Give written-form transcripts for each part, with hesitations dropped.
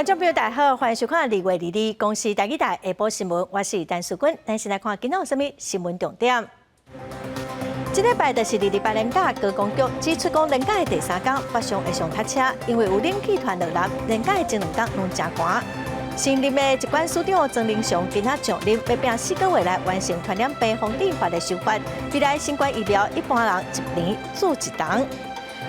觀眾朋友大家好，歡迎收看2月22日公視台語台下晡新聞，我是陳淑君。咱先來看今仔有啥物新聞重點。這禮拜就是二二八連假，高公局指出講連假的第三工，北上會上塞車，因為有冷氣團落南，連假的前兩工攏誠寒。新任的疾管署長莊人祥今仔上任，欲拚4個月內完成傳染病防治法的修法。未來新冠疫苗一般人一年注一筒。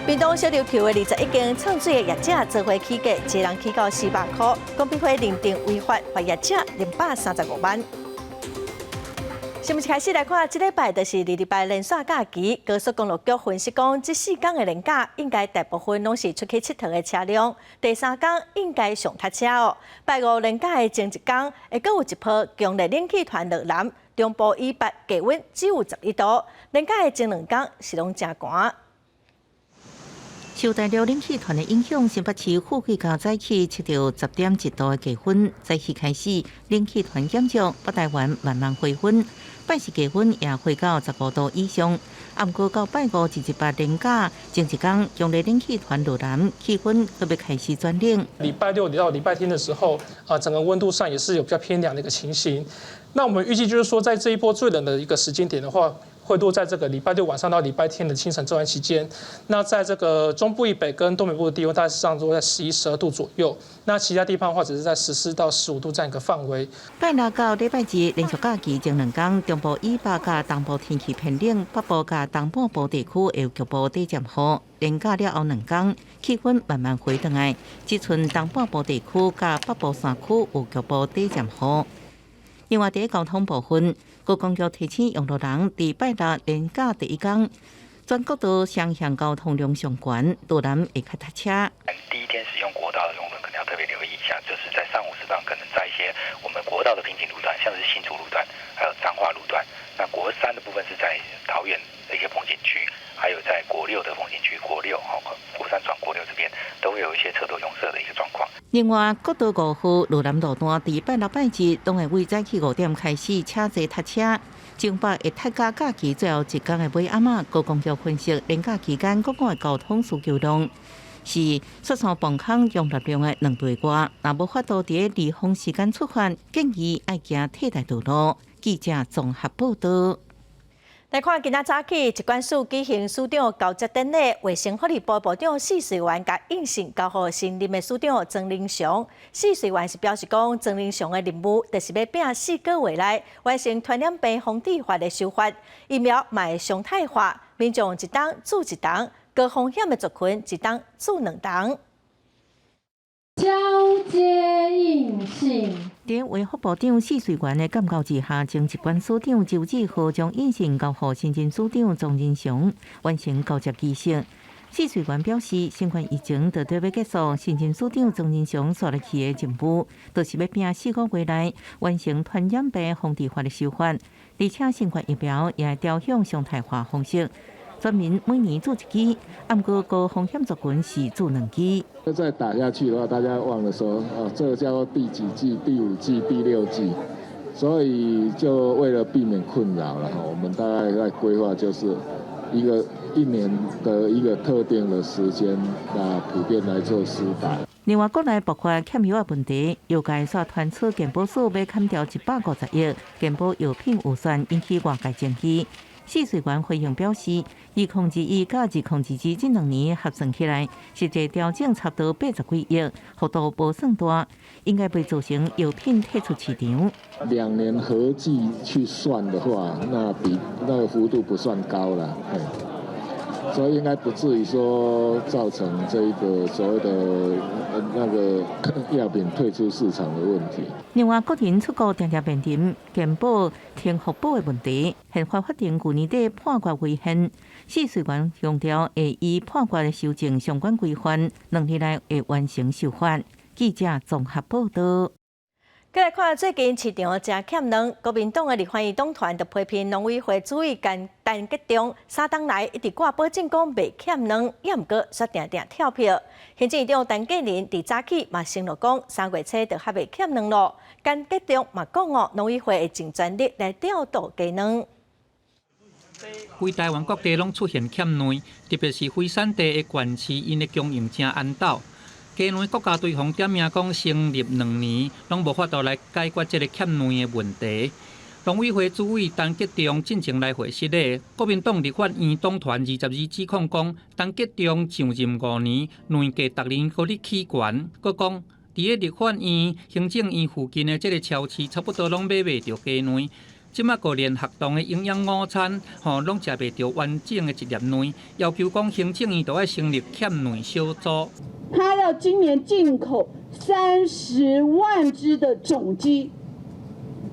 屏東小琉球的21間唱水的業者做伙起價，一個人起到400箍，公平會認定違法，罰業者235萬。新聞開始來看，這禮拜就是二二八連續假期。高速公路局分析講，這4工的連假應該大部分攏是出去𨑨迌的車輛，第三工應該上塞車哦。拜五連假的前一工，會閣有一波強烈冷氣團落南，中部以北低溫只有11度，連假的前兩工是攏誠寒。受大陸冷氣團的影響，新北市富貴角早起測到10.1度的低溫，早起開始冷氣團減弱，北台灣慢慢回溫，拜四低溫也回到15度以上。毋過到拜五二二八連假前一工，強烈冷氣團落南，氣溫閣欲開始轉冷。禮拜六到禮拜天的時候，啊，整個溫度上也是有比較偏涼的一個情形。那我們預計就是說，在這一波最冷的一個時間點的話，會落在這個禮拜六晚上到禮拜天的清晨這段期間。那在這個中部以北跟東北部的低溫，大致上都在11、12度左右。那其他地方的話，只是在14到15度這樣一個範圍。拜六到禮拜日連續假期前兩工，中部以北佮東部天氣偏冷，北部佮東半部地區會有局部短暫雨。連假了後兩工，氣溫慢慢回轉來，只賰東半部地區佮北部山區有局部短暫雨。另外，佇交通部分，高公局提醒用路人，佇拜六連假第一工，全國道雙向交通量上懸，路南會較塞車。第一天使用國道的用路人可能要特別留意一下，就是在上午時段，可能在一些我們國道的瓶頸路段，像是新竹路段，還有彰化路段。那國三的部分是在桃園的一些風景區，還有在國六的風景區，國六吼，國三轉國六這邊都會有一些車多擁塞的一個狀況。另外，國道5號羅南路段佇拜六拜日，攏會為早起5點開始車濟塞車，中北會塞到假期最後一工的尾暗仔。高公局分析，連假期間各國的交通需求量是雪山磅空容納量的2倍外，若無法度佇離峰時間出發，建議愛行替代道路。記者綜合報道。來看今仔早起，疾管署舉行署長交接典禮，衛生福利部部長許瑞元共印信交予新任的署長莊人祥。許瑞元是表示講，莊人祥的任務就是欲拚4個月內完成傳染病防治法的修法，疫苗嘛會常態化，民眾一冬注一筒，高風險的族群一冬注兩筒。交接印信。佇衛福部長許瑞元的監教之下，前疾管署長周志豪將印信交予新任署長莊人祥，完成交接儀式。許瑞元表示，新冠疫情就佇欲結束，新任署長莊人祥紲落去的任務，就是欲拚4個月內完成傳染病防治法的修法，而且新冠疫苗也會朝向常態化方式。全民每年注一劑，毋過高風險族群是注兩劑。再打下去的話，大家忘了說，哦，這個叫做第幾劑、第五劑、第六劑，所以就為了避免困擾了哈，我們大概在規劃就是一個一年的一個特定的時間，那普遍來做施打。另外，國內爆發欠藥的問題，藥界煞傳出健保署欲砍掉150億健保藥品預算，引起外界爭議。許瑞元回應表示，2021佮2022這兩年合算起來，實際調整差不多80幾億，幅度無算大，應該袂造成藥品退出市場。兩年合計去算的話，那比那個幅度不算高了，所以應該不至於說造成這一個所謂的那個藥品退出市場的問題。另外，國人出國定定面臨健保停核保的問題，憲法法庭舊年底判決違憲。許瑞元強調，會依判決的修正相關規範，2年內會完成修法。記者綜合報道。閣來看最近市場誠欠卵，國民黨的立法院黨團就批評農委會主委陳吉仲3冬來一直掛保證講袂欠卵，也毋過煞定定跳票。行政院長陳建仁佇早起嘛承諾講，3月初就較袂欠卵咯。陳吉仲嘛講哦，農委會會盡全力來調度雞卵。規台灣各地攏出現欠卵，特別是非產地的縣市，𪜶的供應誠絚斗。雞卵國家隊方點名講，成立2年攏無法度來解決這个欠卵的問題。農委會主委陳吉仲進前來會質咧，國民黨立法院黨團22指控講，陳吉仲上任5年，卵價逐年閣咧起懸，閣講佇咧立法院、行政院附近的這个超市，差不多攏買袂著雞卵。這馬閣連學童的營養午餐，吼攏食袂著完整的一粒卵，要求講行政院都愛成立欠卵小組。他要今年進口30萬隻的種雞，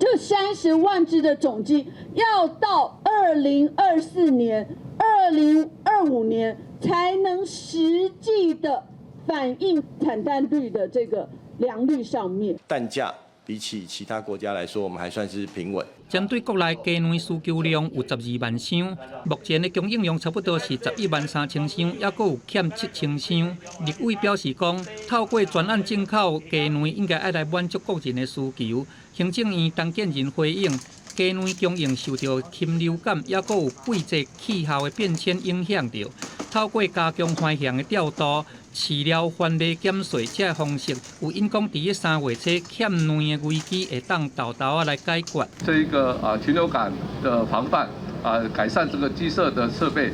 這三十萬隻的種雞要到2024年、2025年才能實際的反映產蛋率的這個良率上面。蛋價比起其他國家來說，我們還算是平穩。針對國內雞卵需求量有12萬箱，目前的供應量差不多是11萬3千箱，抑閣有欠7000箱。立委表示講，透過專案進口雞卵，應該愛來滿足國人的需求。行政院陳建仁回應，雞卵供應受著禽流感，抑閣有季節氣候的變遷影響著，透過加強環境的調度、飼料販賣減稅這个方式，有影講佇咧3月初欠卵的危機會當沓沓仔來解決。這一個啊禽流感的防範啊，改善這個雞舍的設備，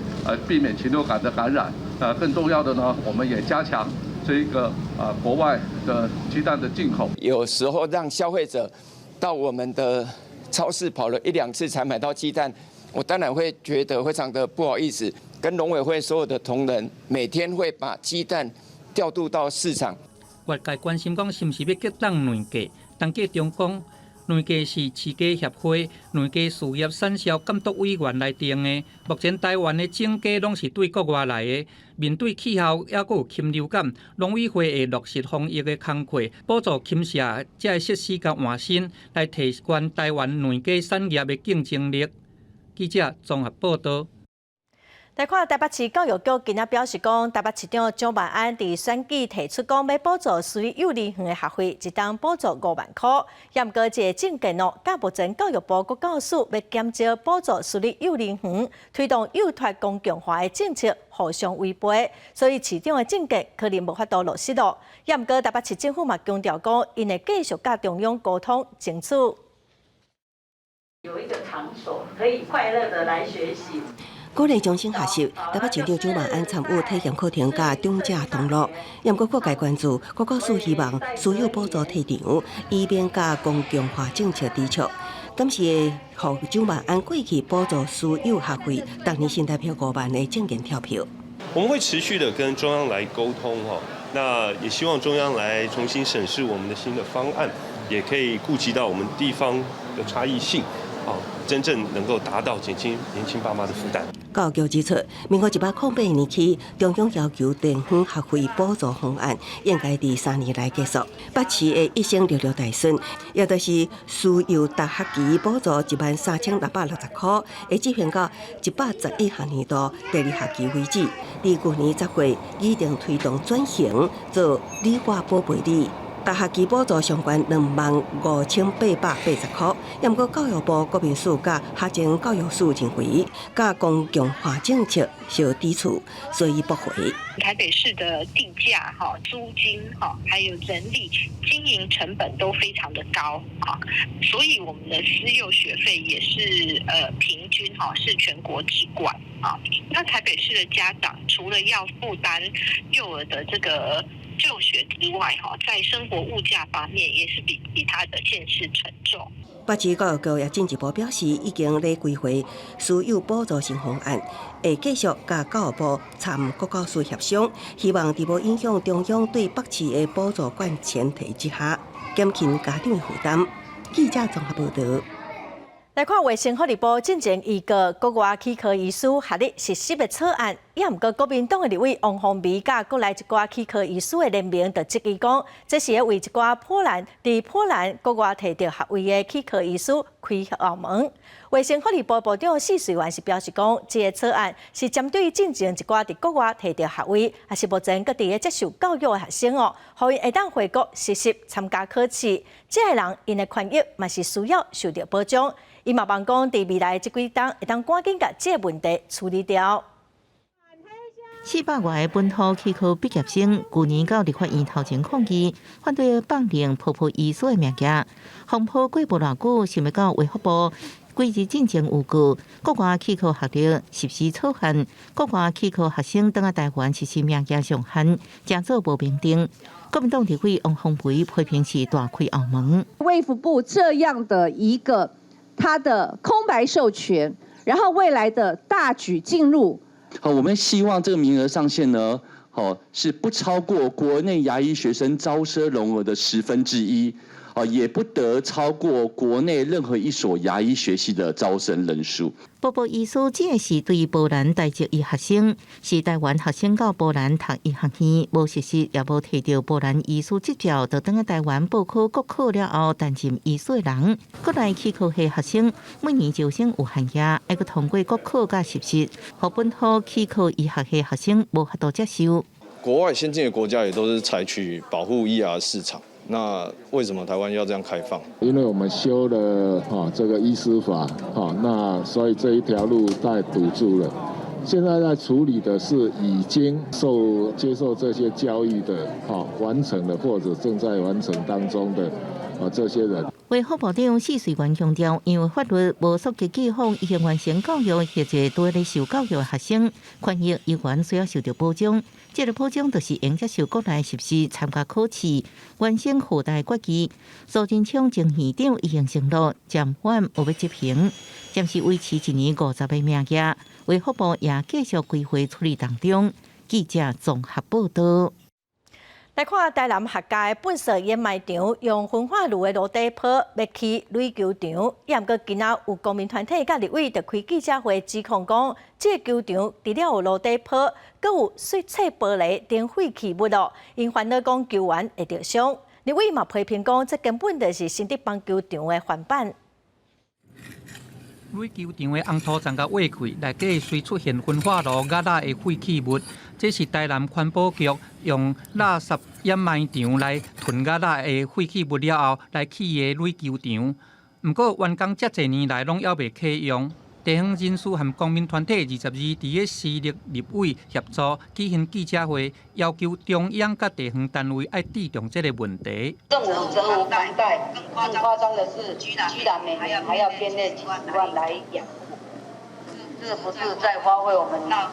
避免禽流感的感染。啊，更重要的呢，我們也加強這一個啊國外的雞蛋的進口。有時候讓消費者到我們的超市跑了一兩次才買到雞蛋，我當然會覺得非常的不好意思。跟農委會所有的同仁，每天會把雞蛋調度到市場。外界關心講是毋是欲激凍卵價？陳吉仲講，卵價是飼雞協會卵雞事業產銷監督委員來定的。目前台灣的種雞攏是對國外來的，面對氣候抑閣有禽流感，農委會會落實防疫的工課，補助禽舍這个設施共換新，來提懸台灣卵雞產業的競爭力。記者綜合報導。來看台北市教育局今仔表示講，台北市長蔣萬安佇選舉提出講，欲補助私立幼兒園的學費，一冬補助5萬箍。也毋過這个政見哦，佮目前教育部國教署欲減少補助私立幼兒園，推動幼托公共化的政策互相違背，所以市長的政見可能無法度落實咯。也毋過台北市政府嘛強調講，𪜶會繼續佮中央溝通爭取。有一個場所可以快樂的來學習。鼓勵終身學習，台北市長蔣萬安參與體驗課程佮長者同樂。毋過各界關注，國教署希望私幼補助退場，以免佮公共化政策抵觸。敢是會予蔣萬安過去補助私幼學費，逐年新台幣5萬的政見跳票。我們會持續的跟中央來溝通，那也希望中央來重新審視我們的新的方案，也可以顧及到我們地方的差異性，真正能夠達到減輕年輕爸媽的負擔。教育局指出，民國108年起，中央要求地方學費補助方案應該佇3年內結束。北市的1606大順，也就是私幼逐學期補助13,660箍，會執行到111學年度第二學期為止。佇舊年10月，擬定推動轉型做你我寶貝你。逐學期補助上懸25,880箍，毋過教育部國民署佮學前教育署認為，佮公共化政策相抵觸，所以駁回。台北市的地價、哈租金、哈還有人力經營成本都非常的高啊，所以我們的私幼學費也是平均哈是全國之冠啊。那台北市的家長除了要負擔幼兒的這個就學之外，哈，在生活物價方面也是比其他的縣市沉重。北市教育局也進一步表示，已經咧規劃私幼補助新方案，會繼續佮教育部參國教署協商，希望佇無影響中央對北市的補助權前提之下，減輕家長的負擔。記者綜合報導。來看衛生福利部進前預告國外齒科醫師學歷實習的草案，也毋過國民黨的立委王鴻薇佮國內一寡齒科醫師的聯名，就質疑講，這是為一寡波蘭佇波蘭國外提著學位的齒科醫師開後門。衛生福利部部長施瑞元是表示講，這个草案是針對進前一寡佇國外提著學位，抑是目前閣佇咧接受教育的學生哦，予𪜶會當回國實習參加考試，這个人𪜶的權益嘛是需要受著保障。伊嘛望講，佇未來這幾冬會當趕緊共這个問題處理掉。400外个本土齒科畢業生，舊年到立法院頭前抗議，反對放任波波醫師的名額。風波過無偌久，想欲到衛福部幾日進前預告，國外齒科學歷實施草案，國外齒科學生轉來台灣實施名額上限，成做無明定。國民黨立委王鴻薇批評是大開後門。衛福部這樣的一個它的空白授權，然後未來的大舉進入。好，我們希望這個名額上限呢，好是不超過國內牙醫學生招收容額的1/10，啊，也不得超過國內任何一所牙醫學系的招生人數。波波醫師指的是對波蘭台籍醫學生，是台灣學生到波蘭讀醫學院，無實習也無提著波蘭醫師執照，就轉來台灣報考國考了後擔任醫師的人。國內齒科系學生每年招生有限額，愛閣通過國考佮實習，予本土齒科醫學系學生無法度接受。國外先進的國家也都是採取保護醫牙市場。那為什麼台灣要這樣開放？因為我們修了哈這個醫師法，哈，那所以這一條路在堵住了。現在在處理的是已經受接受這些教育的，哈，完成了或者正在完成當中的啊這些人。衛福部長謝瑞元強調，因為法律無溯及既往已經完成教育或者拄咧受教育的學生，權益依然需要受著保障。這個保障就是應接受國內實施參加考試、完成附帶決議。蘇貞昌前院長已經承諾暫緩無欲執行，暫時維持一年50個名額。衛福部也繼續規劃處理當中。記者綜合報道。來看台南客家的糞埽掩埋場，用焚化爐的爐底鋪欲起壘球場，也毋過今仔有公民團體佮立委就開記者會指控講，這個球場除了有爐底鋪，閣有碎碎玻璃等廢棄物哦，𪜶煩惱講球員會著傷。立委嘛批評講，這根本就是新竹棒球場的翻版。壘球場的紅土層共挖開，內底隨出現焚化爐壓仔的廢棄物。這是台南環保局用垃圾掩埋場來囤壓仔的廢棄物了後，來起的壘球場。毋過完工遮濟年來，攏猶未啟用。地方人士和公民團體22佇咧時力立委協助舉行記者會，要求中央佮地方單位愛注重這個問題。政府責無旁貸，更誇張的是，居然每年還要編列幾十萬來養護，這不是在花費我們納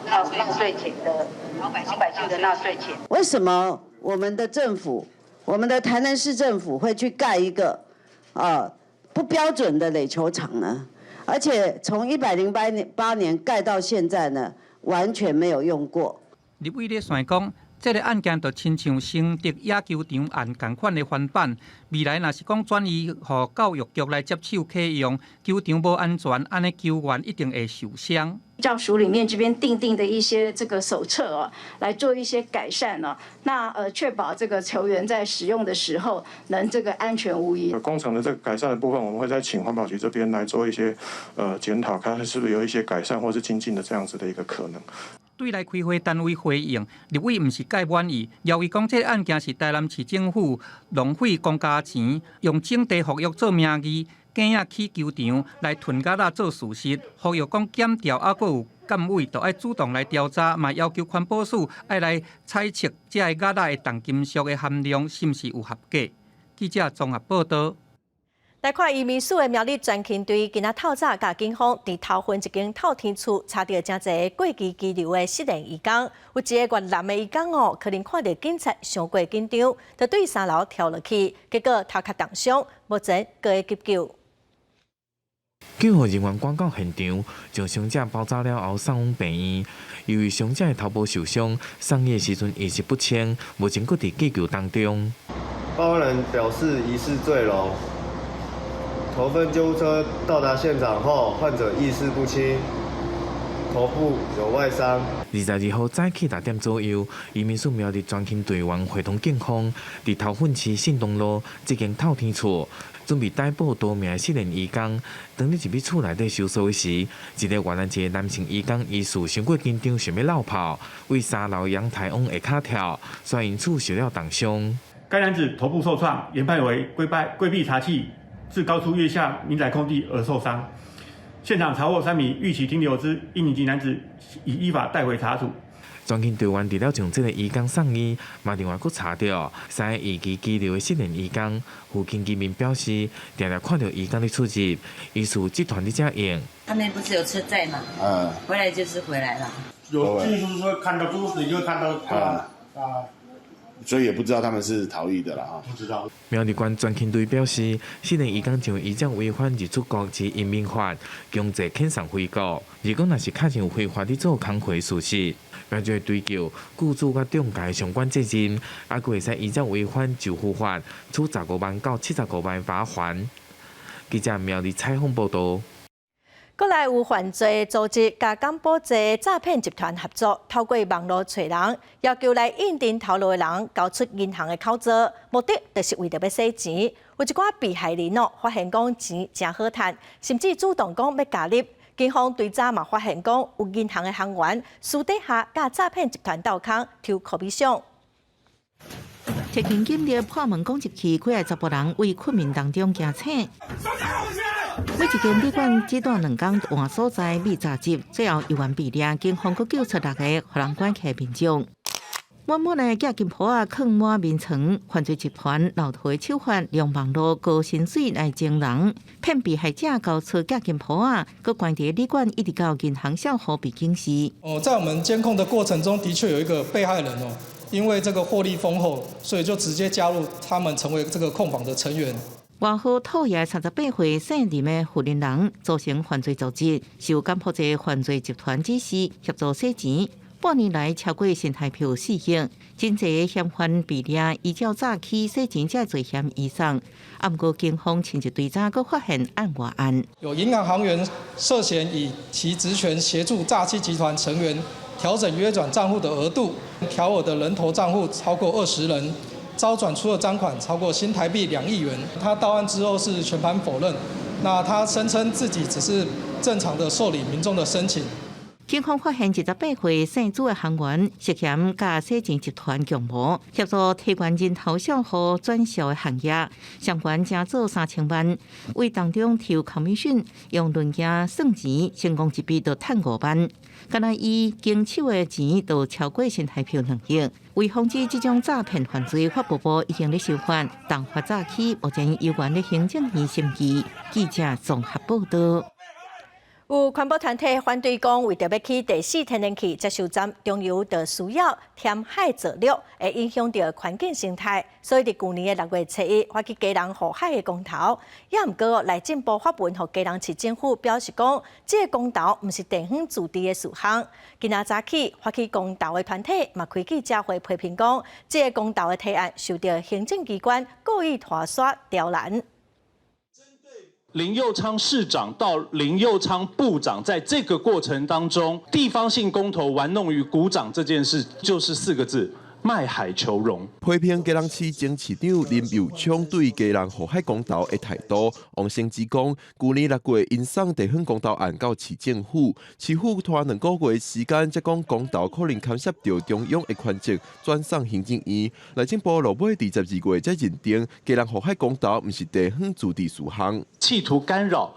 稅錢的老百姓的納稅錢？為什麼我們的政府，我們的台南市政府會去蓋一個不標準的壘球場呢？而且從108年蓋到現在呢，完全沒有用過。立委咧紲講，這個案件就親像新竹野球場案仝款的翻版。未來若是講轉移予教育局來接手啟用，球場無安全，按呢球員一定會受傷。教署裡面這邊訂定的一些這個手冊哦，來做一些改善哦，那確保這個球員在使用的時候能這個安全無虞。工程的這個改善的部分，我們會再請環保局這邊來做一些檢討，看看是不是有一些改善或是精進的這樣子的一個可能。對來開會單位回應，立委毋是蓋滿意，認為講這個案件是台南市政府浪費公家錢，用徵地復育做名義，假影起球場來囤蛤仔做事實。呼籲講檢調猶閣有監委，就愛主動來調查，嘛要求環保署愛來採測這个蛤仔的重金屬的含量是毋是有合格。記者綜合報道。來看移民署的苗栗專勤隊，今仔透早共警方佇頭份一間透天厝查著誠濟過期居留的失聯移工，有一个越南的移工哦，可能看著警察傷過緊張，就對三樓跳落去，結果頭殼重傷，目前閣咧急救。救護人員趕到現場，將傷者包紮了後送往病院。由於傷者的頭部受傷，送醫的時陣意識不清，目前閣佇急救當中。報案人表示疑似墜樓。頭份救護車到達現場後，患者意識不清，頭部有外傷。22號早起6點左右，移民署苗栗專勤隊員會同警方，佇頭份市信東路這間透天厝，準備逮捕多名失聯移工。當咧入去厝內底搜索時，一个越南籍男性移工疑似傷過緊張，想欲落跑，對三樓陽台往下跤跳，所以因此受了重傷。該男子頭部受創，研判為規避查緝，自高處躍下民宅空地而受傷。現場查獲三名逾期停留之印尼籍男子，已依法帶回查處。專勤隊員除了將這个移工送醫，嘛另外閣查著三个逾期羈留的失聯移工。附近居民表示，定定看著移工咧出入，疑似集團咧遮用。他們不是有車載嘛？嗯，回來就是回來了。有進出說看到都你就看到啊啊，所以也不知道他們是逃逸的啦，哈。不知道。苗栗縣專勤隊表示，失聯移工就依照違反入出國及移民法，強制遣送回國。如果若是確認有非法佇做工課事實，便就會追究雇主佮中介相關責任，猶閣會使依照違反就服法，處15萬到75萬罰鍰。記者苗栗採訪報導。閣來有犯罪組織佮柬埔寨詐騙集團合作，透過網路揣人，要求來應徵頭路的人交出銀行的口座，目的就是為著欲洗錢。有一寡被害人哦，發現講錢誠好趁，甚至主動講欲加入。警方追查嘛，發現講有銀行的行員私底下佮詐騙集團鬥空抽可比賞。提警警力破門攻入去，幾个查埔人為困眠當中驚醒。每一間旅館這段2工換所在覓詐集，最後猶原被掠，警方閣救出六個，予人關起民眾。滿滿的寄金鋪仔囥滿眠床，犯罪集團老套的手法，用網路高薪水來徵人，騙被害者交出寄金鋪仔，閣關佇旅館，一直到銀行帳戶被警示。哦，在我們監控的過程中，的確有一個被害人哦，因為這個獲利豐厚，所以就直接加入他們成為這個控房的成員。外號兔爺38歲姓林的婦人人，組成犯罪組織，受柬埔寨犯罪集團指示協助洗錢，半年來超過新台票4億，真濟嫌犯被掠，依照詐欺洗錢這罪嫌移送。啊，毋過警方親自追查，閣發現案外案。有銀行行員涉嫌以其職權協助詐欺集團成員調整約轉賬戶的額度，調額的人頭賬戶超過20人。招轉出的贓款超過新台幣2億元。他到案之後是全盤否認，那他聲稱自己只是正常的受理民眾的申請。警方發現28歲姓朱的行員涉嫌佮洗錢集團共謀，協助提款人頭帳戶轉銷的行業，相關成做3000萬，為當中抽 commission，用論件算錢，成功一筆就趁5萬。敢若伊經手的錢都超過新台票2億。為防止這種詐騙犯罪，法務部已經咧修法，重罰詐欺，目前猶原咧行政院審議。記者綜合報導。有環保團體反對講，為著欲起第四天然氣接收站中油就需要填海造陸，會影響著環境生態，所以佇舊年的6月7日發起基隆護海的公投。也毋過內政部發文予基隆市政府表示講，這个公投毋是地方自治的事項。今仔早起發起公投的團體嘛開記者會批評講，這个公投的提案受著行政機關故意拖捒刁難。林右昌市長到林右昌部長，在這個過程當中，地方性公投玩弄於股掌這件事，就是四個字：賣海求榮。批評基隆市前市長林右昌對基隆護海公投的態度，王成之講，舊年6月𪜶送地方公投案到市政府，市府拖2個月時間，才講公投可能牽涉著中央的權責，轉送行政院。內政部落尾佇12月才認定基隆護海公投毋是地方自治事項，企圖干擾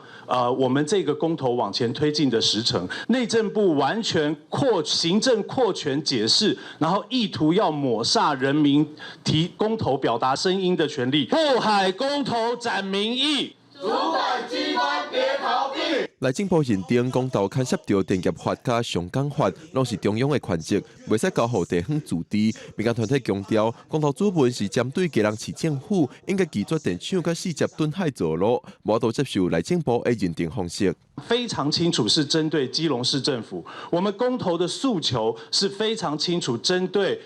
我們這個公投往前推進的時程，內政部完全擴行政擴權解釋，然後意圖要抹煞人民提公投表達聲音的權利。護海公投展民意，主管機關別逃避。內政部認定公投牽涉著電業法佮商港法，攏是中央的權責，袂使交予地方自治。民間團體強調，公投主文是針對基隆市政府，應該拒絕電廠佮四接躉海造陸，無法度接受內政部的認定方式。非常清楚是針對基隆市政府，我們公投的訴求是非常清楚，針對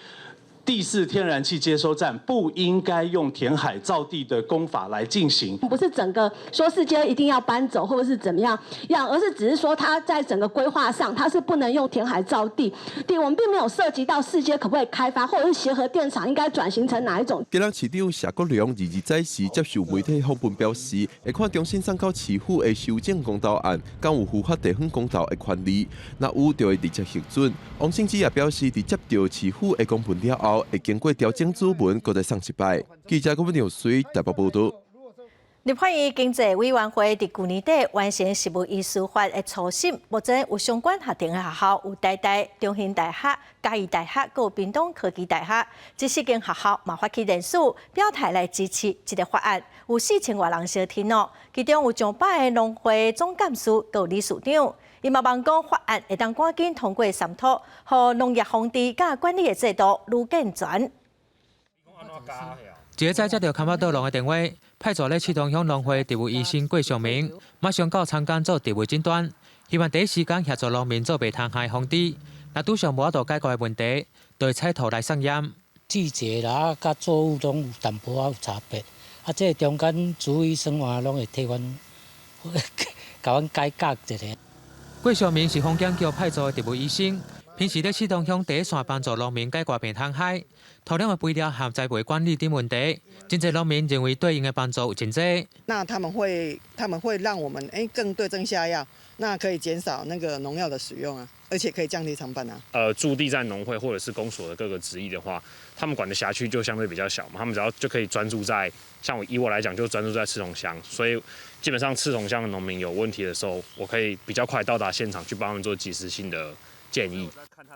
第四天然氣接收站不應該用填海造地的工法來進行，不是整個說四接一定要搬走，或者是怎麼樣樣，而是只是說它在整個規劃上，它是不能用填海造地。對，我們並沒有涉及到四接可不可以開發，或者是協和電廠應該轉型成哪一種。基隆市長謝國樑2日早時接受媒體訪問表示，會看重新送到市府的修正公投案，敢有符合地方公投的權利，若有就會直接核准。王勝之也表示，佇接著市府的公文了後，會經過調整主文，閣再送一擺。記者郭文耀水台北報導。立法院經濟委員會佇舊年底完成植物醫師法的初審，目前有相關學程的學校有台大、中興大學、嘉義大學、閣有屏東科技大學，這四間學校嘛發起聯署表態來支持這个法案，有4000外人相挺哦。其中有上百个農會總幹事閣有理事長，伊嘛望講法案會當趕緊通過三讀，予農業防治佮管理的制度愈健全。一个早接著崁仔倒農的電話，派駐咧刺桐鄉農會植物醫生郭尚明，馬上到田間做植物診斷，希望第一時間協助農民做病蟲害防治。若拄上無法度解決的問題，就會採土來送驗。季節啦，佮作物攏有淡薄仔有差別，啊，這个中間植物醫生嘛攏會替阮，共阮解答一下。郭尚明是防檢局派駐的植物醫生，平時咧刺桐鄉第一線幫助農民解決病蟲害、土壤的肥料和栽培管理等問題，真濟農民認為對𪜶的幫助有真濟。那他們會讓我們更對症下藥，那可以減少那個農藥的使用啊，而且可以降低成本啊。駐地在農會或者是公所的各個植醫的話，他們管的轄區就相對比較小嘛，他們只要就可以專注在，像我以我來講就專注在刺桐鄉，所以基本上刺桐鄉的農民有問題的時候，我可以比較快到達現場去幫他們做及時性的建議。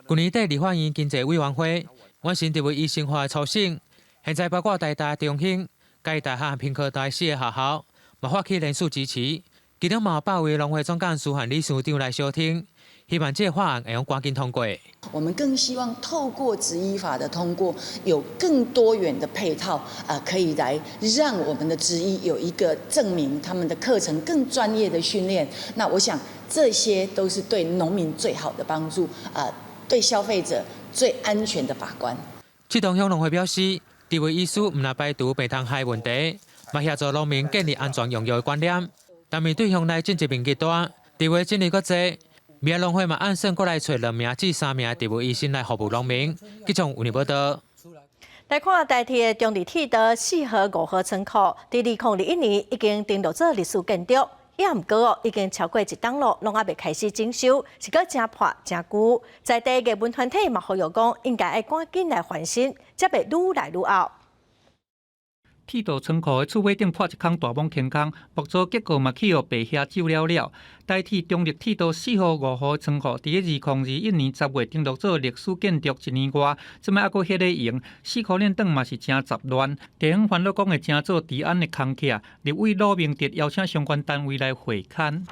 去年底立法院經濟委員會完成植物醫生法的初審，現在包括台大、中興、嘉義大學和屏科大四個學校，嘛發起聯署支持，其中嘛有百位農會總幹事和理事長來相挺，希望這个法案會用趕緊通過。我們更希望透過植醫法的通過，有更多元的配套啊，可以來讓我們的植醫有一個證明他們的課程更專業的訓練。那我想這些都是對農民最好的幫助啊，對消費者最安全的把關。刺桐鄉農會表示，植物醫師毋但排除病蟲害問題，嘛協助農民建立安全用藥的觀念。但面對鄉內種植面積大，植物種類閣濟，未來農會嘛按算閣來揣2名至3名植物醫生來服務農民。記者有報道。來看台鐵的中壢鐵道4號、5號倉庫，佇2021年已經登錄做歷史建築，也毋過哦，已經超過一冬咯，攏猶未開始整修，是閣誠破誠舊。在地藝文團體嘛呼籲講，應該愛趕緊來翻新，才袂愈來愈漚。鐵道倉庫的厝尾頂破一空大蠓坑空，木造結構嘛去予白蟻蛀了了。台鐵中壢鐵道4號、5號倉庫，佇咧2021年10月登錄做歷史建築一年外，這擺猶閣歇咧用，四箍鏈頂嘛是誠雜亂。地方煩惱講會成做治安的空隙，立委魯明哲邀請相關單位來會勘。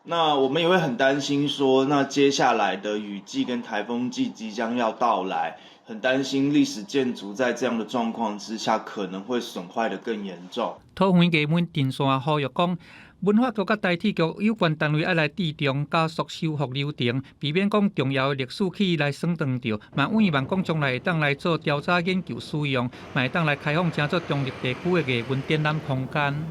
那我們也會很擔心說，那接下來的雨季跟颱風季即將要到來。很擔心歷史建築在這樣的狀況之下，可能會損壞得更嚴重。桃園藝文陣線呼籲講，文化局佮台鐵局有關單位愛來注重加速修復流程，避免講重要的歷史去來損斷著，嘛盼望講將來會當來做調查研究使用，嘛會當來開放成做中壢地區的藝文展覽空間。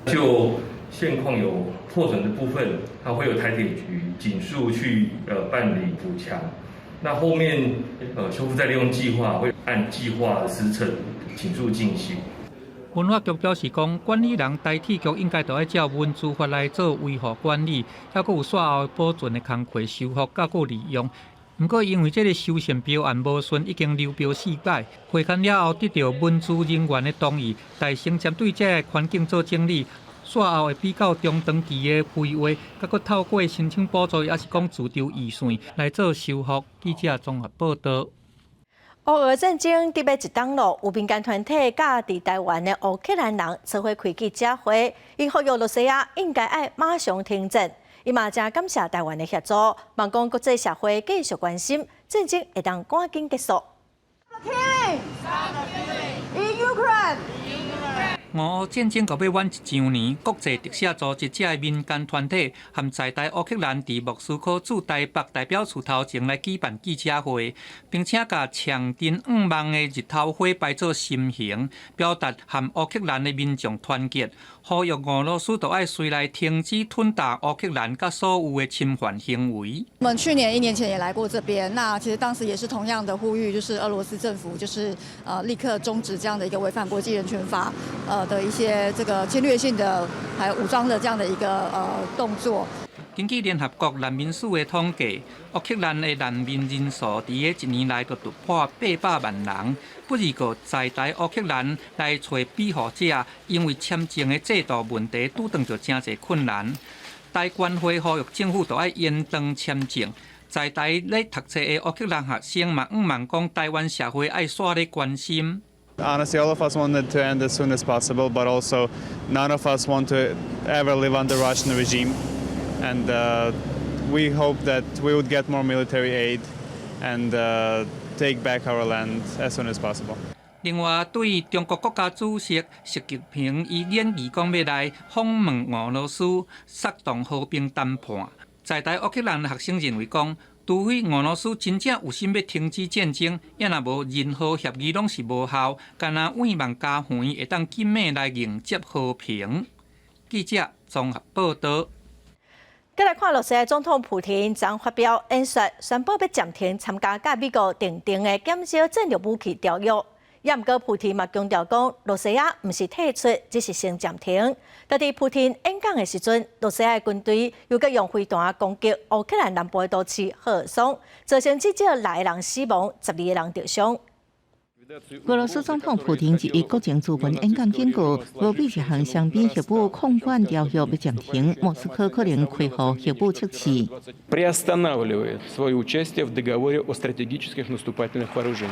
就現況有破損的部分，它會由台鐵局緊速去辦理補強。那後面修復再利用計劃會按計劃的時程緊速進行。文化局表示講，管理人台鐵局應該著愛照文資法來做維護管理，猶閣有煞後保存的工課修復，佮閣利用。毋過因為這个修繕標案無順，已經流標四擺，會勘了後得著文資人員的同意，代先針對這个環境做整理。煞後會比較中長期的規劃，閣閣透過申請補助，抑是講自籌預算來做修復。記者綜合報導。烏俄戰爭得欲一冬咯，有民間團體佮佇台灣的烏克蘭人做伙開記者會，𪜶呼籲羅西亞應該愛馬上停戰。伊嘛誠感謝台灣的協助，望講國際社會繼續關心，戰爭會當趕緊結束。 In Ukraine. 俄烏戰爭到欲滿一周年，國際特赦組織這个民間團體和在台烏克蘭佇莫斯科駐台北代表處頭前來舉辦記者會，並且共長燈向望的日頭花擺做心形，表達和烏克蘭的民眾團結，呼籲俄羅斯都愛隨來停止吞併烏克蘭佮所有的侵犯行為。我們去年一年前也來過這邊，那其實當時也是同樣的呼籲，就是俄羅斯政府就是立刻終止這樣的一個違反國際人權法的一些這個侵略性的還有武裝的這樣的一個動作。根據聯合國難民署的統計，烏克蘭的難民人數佇這一年內就突破800萬人。不過在台烏克蘭來揣庇護者，因為簽證的制度問題，拄著誠濟困難。台關會呼籲政府都愛延長簽證。在台咧讀冊的烏克蘭學生嘛，向望講台灣社會愛煞咧關心。 Honestly, all of us want it to end as soon as possible, but also none of us want to ever live under Russian regime. And we hope that we would get more military aid and take back our land as soon as possible. 另外，對中國國家主席習近平伊演繹講欲來訪問俄羅斯，策動和平談判。在台烏克蘭學生認為講，除非俄羅斯真正有心欲停止戰爭，抑若無任何協議攏是無效。干焦盼望家園會當緊密來迎接和平。記者綜合報道。閣來看，俄羅斯總統普廷昨發表演說，宣布欲暫停參加佮美國訂定的減少戰略武器條約。也毋過，普廷嘛強調講，羅西亞毋是退出，只是先暫停。但佇普廷演講的時陣，羅西亞的軍隊又閣用飛彈攻擊烏克蘭南部的都市赫爾松，造成至少六個人死亡，12個人著傷。俄羅斯總統普廷一國情諮文演講警告，無比一項雙邊核武控管條約欲暫停，莫斯科可能開放核武測試。 Приостанавливает свое участие в договоре о стратегических наступательных вооружениях.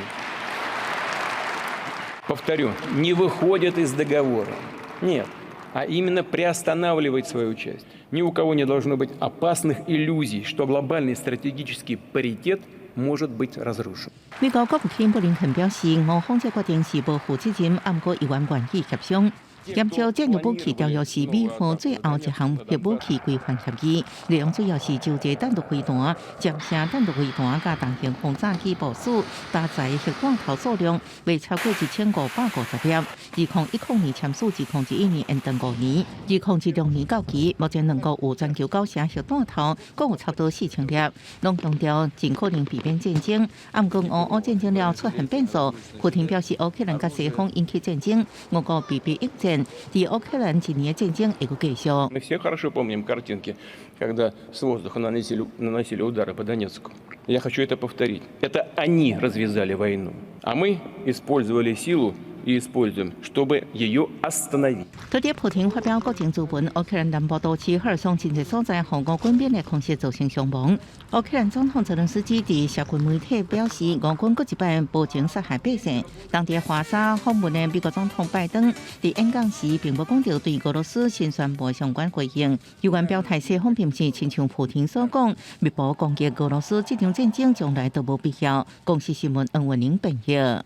Повторю, не выходит из договора. Нет, а именно приостанавливает свое участие. Ни у кого не должно быть опасных иллюзий, что глобальный стратегический паритет может быть разрушен. 美國國務卿布林肯表示，俄方這決定是無負責任，毋過猶原願意協商。減少戰略武器條約是美荷最後一項核武器規範協議，內容主要是洲際彈道飛彈、長程彈道飛彈佮重型轟炸機部署搭載核彈頭數量袂超過1550粒。2010年簽署，2011年延長5年，2016年到期。目前兩國有全球九成核彈頭，閣有差不多4000粒，攏強調盡可能避免戰爭。毋過俄烏戰爭了出現變數，普廷表示烏克蘭佮西方引起戰爭，俄國被逼應戰。佇烏克蘭一年的戰爭會閣繼續。 Мы все хорошо помним картинки, когда с воздуха наносили удары по Донецку. Я хочу это повторить. Это они развязали войну, а мы использовали силу и используем, чтобы ее остановить. 昨日普廷發表國情諮文，烏克蘭南部都市赫爾松真濟所在，予俄軍兵力空襲造成傷亡。烏克蘭總統澤倫斯基佇社群媒體表示，俄軍閣一擺無情殺害百姓。當地華沙訪問的美國總統拜登佇演講時，並無講著對俄羅斯新宣布相關回應。有關表態，西方並毋是親像普廷所講，密謀攻擊俄羅斯，這場戰爭將來都無必要。公視新聞黃文玲編譯。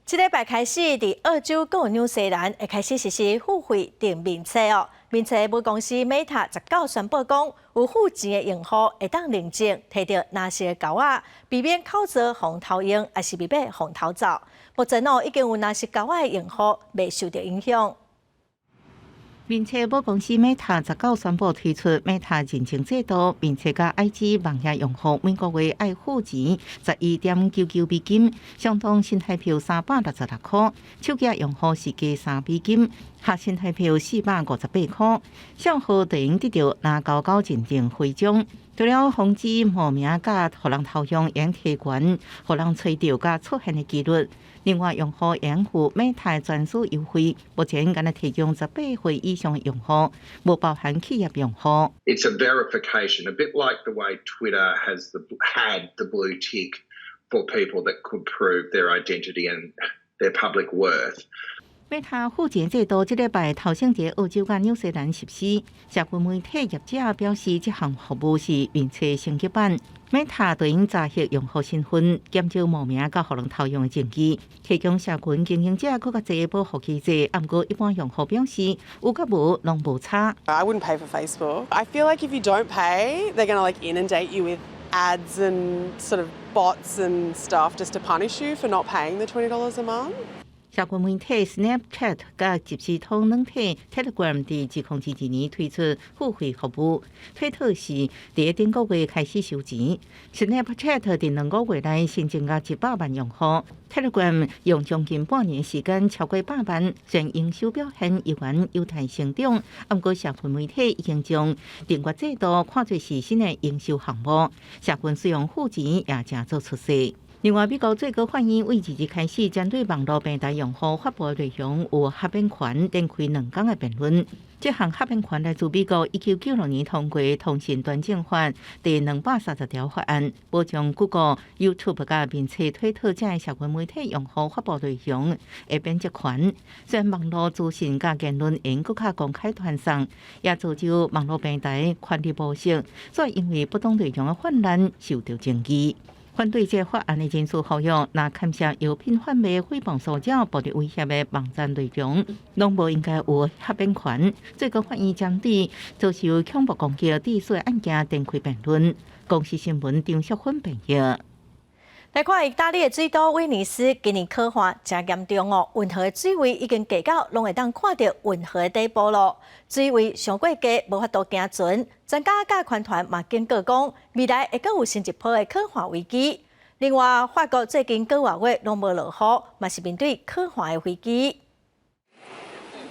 這禮拜開始，佇澳洲佮紐西蘭會開始實施付費訂面冊哦。面冊母公司 Meta 19宣布講，有付錢的用戶會當認證提著藍色的勾仔，避免口罩予偷用，抑是避免予偷走。目前哦，已經有藍色勾仔的用戶袂受著影響。面冊母公司 Meta 19宣布推出 Meta 認證制度，並且佮 IG 網頁用戶每個月愛付錢11.99美金，相當新台幣366塊。手機用戶是加3美金，合新台幣458塊。帳號就會得著藍勾勾認證徽章。除了防止冒名佮予人偷用，會提懸予人揣著佮出現的幾率。另外，用戶會付 Meta 專屬優惠，目前干焦提供18歲以上的用戶，無包含企業用戶。 It's a verification, a bit like the way Twitter has the had the blue tick for people that could prove their identity and their public worth. Meta 付錢制度這禮拜頭先佇澳洲佮紐西蘭實施，社群媒體業者表示，這項服務是面冊升級版。Meta 對應查核用戶身份，減少冒名佮予人偷用的證據，提供社群經營者閣較濟保護機制。毋過一般用戶表示，有佮無攏無差。 I wouldn't pay for Facebook. I feel like if you don't pay, they're gonna like inundate you with ads and sort of bots and stuff just to punish you for not paying the $20 a month. 社群媒體 Snapchat 佮即時通軟體 Telegram 佇2022年推出付費服務，推特是佇頂個月開始收錢。Snapchat 佇2個月內新增加100萬用戶，Telegram 用將近半年時間超過百萬，雖然營收表現依然有待成長，毋過社群媒體已經將訂閱制度看作是新的營收項目，社群使用付錢也誠做出色。另外，美國最高法院對二日開始針對網路平台用戶發布內容有豁免權展開2工的辯論。這項豁免權來自美國1996年通過《通訊專政法》第230條法案，保障 Google、YouTube 佮面冊推特這社群媒體用戶發布內容的編輯權。雖然網路資訊佮言論會閣較公開傳送，也造就網路平台權力模式，所以因為不當內容的泛濫受到爭議。反對這法案的人士呼籲，若牽涉藥品販賣、誹謗騷擾、暴力威脅的網站內容，攏無應該有豁免權。最高法院針對遭受恐怖攻擊致死案件展開辯論。公視新聞張淑芬編譯。來看意大利的水都威尼斯，今年乾旱誠嚴重哦，運河的水位已經低到攏會當看著運河的底部咯。水位傷過低，無法度行船。專家佮環團嘛警告講，未來會閣有新一波的乾旱危機。另外，法國最近幾個月攏無落雨，嘛是面對乾旱的危機。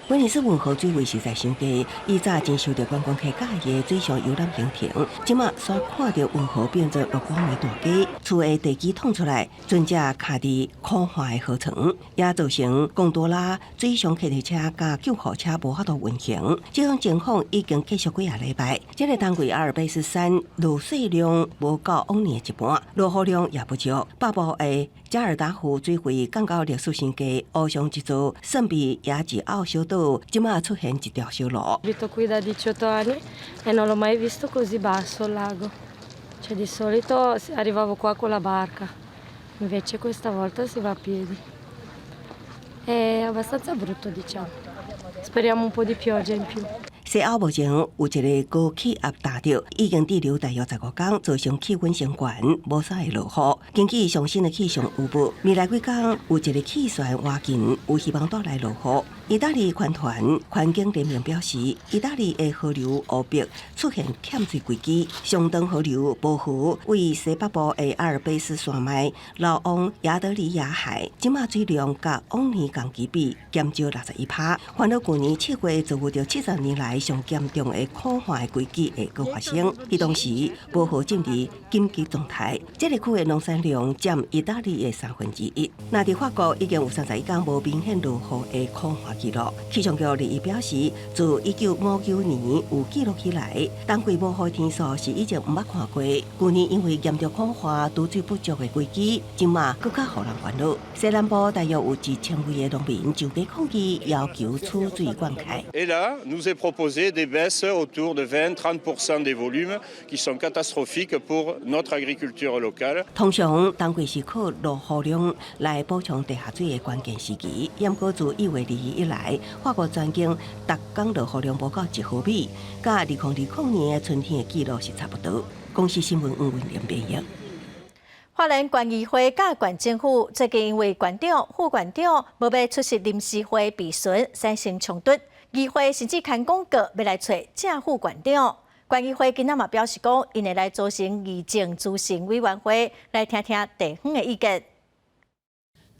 威尼斯運河水位實在傷低，以早真受著觀光客佮意的水上遊覽行程，這馬煞看著運河變做落荒的大街，厝的地基淌出來，船隻卡佇枯旱的河床，也造成貢多拉水上客貨車佮救護車無法度運行。這種情況已經繼續幾仔禮拜。這个冬季阿爾卑斯山落雪量無夠往年的一半，落雨量也不少。北部的加爾達湖水位降到歷史新低，湖上一座聖比亞吉奧小島，這馬出現一條小路。 Abito qui da 18 anni e non l'ho mai visto così basso il lago. Cioè, di solito arrivavo qua con la barca, invece questa volta si va a piedi. È abbastanza brutto, diciamo. Speriamo un po' di pioggia in più. 西歐目前有一個高氣壓大著，已經滯留大約15工，造成氣溫升懸，無啥會落雨。根據上新的氣象預報，未來幾工有一個氣旋倚近，有希望帶來落雨。意大利環團環境聯盟表示，意大利的河流湖泊出現欠水危機，上長河流波河位西北部的阿爾卑斯山脈流往亞得里亞海，這馬水量佮往年同期比減少61%。煩惱舊年7月就有著70年來上嚴重的乾旱危機會閣發生，彼當時波河進入緊急狀態，這个區的農產量佔意大利的1/3。若佇法國已經有31工無明顯落雨的乾旱記錄。氣象局日表示，自1959年有記錄以來，冬季無雨天數是以前毋捌看過。舊年因為嚴重乾旱、貯水不足的危機，這馬閣較予人煩惱。西南部大約有1000位的農民上街抗議，要求取水灌溉。 Et là, nous est proposé des baisses autour de 20-30% des volumes qui sont catastrophiques pour notre agriculture locale. 通常冬季是靠落雨量來補充地下水的關鍵時期。毋過自1月2日以來，法國全境逐工落雨量無夠1毫米，佮2020年的春天的記錄是差不多。公視新聞吳文玲編譯。花蓮縣議會佮縣政府最近因為縣長、副縣長無欲出席臨時會備詢，產生衝突。議會甚至刊廣告欲來揣正副縣長。縣議會今仔嘛表示講，𪜶會來組成議政諮詢委員會，來聽聽地方的意見。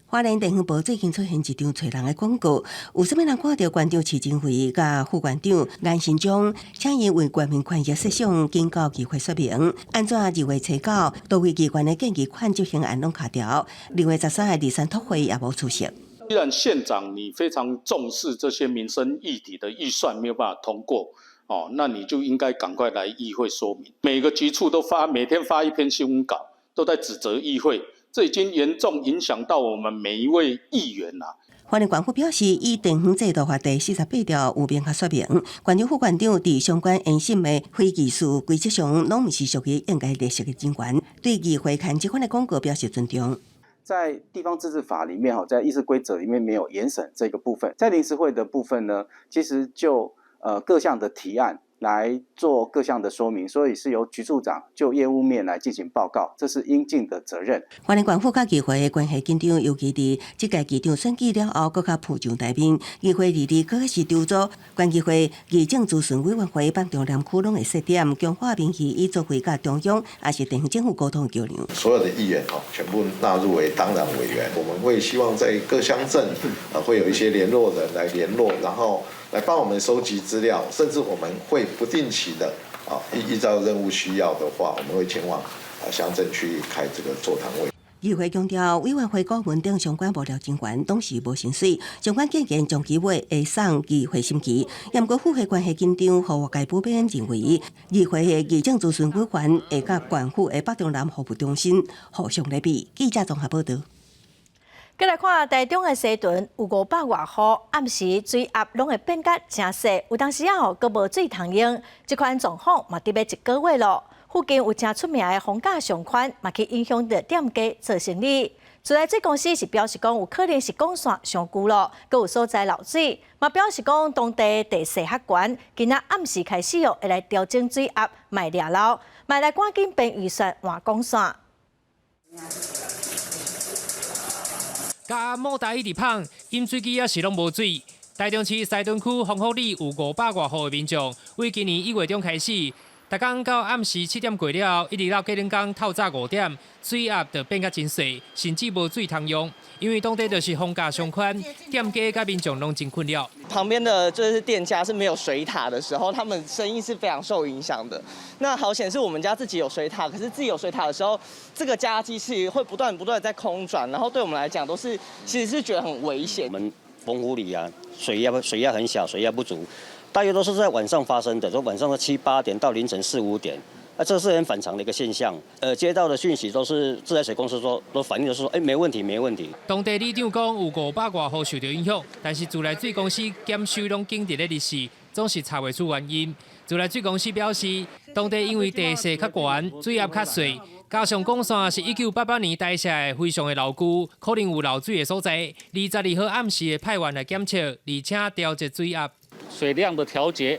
花蓮地方報最近出現一張揣人的廣告，有啥物人看著縣長徐珍惠佮副縣長顏新忠，請𪜶為縣民權益設想，緊到議會說明，按怎2月初9，多位議員的建議款執行案攏卡著，2月13的預算特會也無出席。既然縣長你非常重視這些民生議題的預算沒有辦法通過，哦，那你就應該趕快來議會說明。每個局處都發，每天發一篇新聞稿，都在指責議會。這已經嚴重影響到我們每一位議員啦。花蓮縣府表示，依地方制度法第48條有明確說明，縣長、副縣長佇相關研審的非議事規則上，攏毋是屬於應該列席的人員。對議會刊這款的廣告表示尊重。在地方自治法裡面，哈，在議事規則裡面沒有嚴審這個部分。在臨時會的部分呢，其實就各項的提案，來做各項的說明，所以是由局處長就業務面來進行報告，這是應盡的責任。花蓮縣府佮議會關係緊張，尤其佇這屆議長選舉了後，閣較浮上台面。議會二二閣是籌組，縣議會議政諮詢委員會北中南區攏會設點，強化民意以作為佮中央抑是地方政府溝通的橋梁。所有的議員哦，全部納入為當然委員，我們會希望在各鄉鎮，會有一些聯絡人來聯絡，然後來幫我們收集資料，甚至我們會不定期的啊，依照任務需要的話，我們會前往啊鄉鎮去開這個座談會。議會強調，委員會顧問等相關幕僚人員攏是無薪水，相關建議長期尾會送議會審議。毋過府會關係緊張，予外界普遍認為，議會的議政諮詢委員會佮縣府的北中南服務中心互相來比。記者綜合報道。閣來看台中的西屯有500外戶，暗時水壓攏會變甲誠細，有當時仔吼閣無水通用，這款狀況嘛佇欲一個月咯。附近有誠出名的逢甲商圈，嘛去影響著店家做生意。自來水公司是表示講，有可能是管線傷舊咯，閣有所在漏水，嘛表示講當地地勢較懸，今仔暗時開始哦，會來調整水壓，莫掠漏，嘛來趕緊編預算換管線。佮莫台一直芳，飲水機也是攏無水。台中市西屯區豐福里有500外戶的民眾，為今年1月中開始，逐工到暗時7點過了後，一直到隔兩工透早5點，水壓就變甲真細，甚至無水通用。因為當地就是逢甲商圈，店家佮民眾攏真困擾。旁邊的就是店家是沒有水塔的時候，他們生意是非常受影響的。那好險是我們家自己有水塔，可是自己有水塔的時候，這個加壓機器會不斷不斷在空轉，然後對我們來講都是其實是覺得很危險。我們豐福里啊，水壓很小，水壓不足，大約都是在晚上發生的，說晚上的7、8點到凌晨4、5點，啊，這是很反常的一個現象。接到的訊息都是自來水公司說，都反映的是說，哎，沒問題，沒問題。當地里長講有500外戶受到影響，但是自來水公司檢修攏緊佇咧日時，總是查袂出原因。自來水公司表示，當地因為地勢較懸，水壓較細，加上管線是1988年台設的非常的老舊，可能有漏水的所在。22號暗時會派員來檢測，而且調節水壓。水量的調節，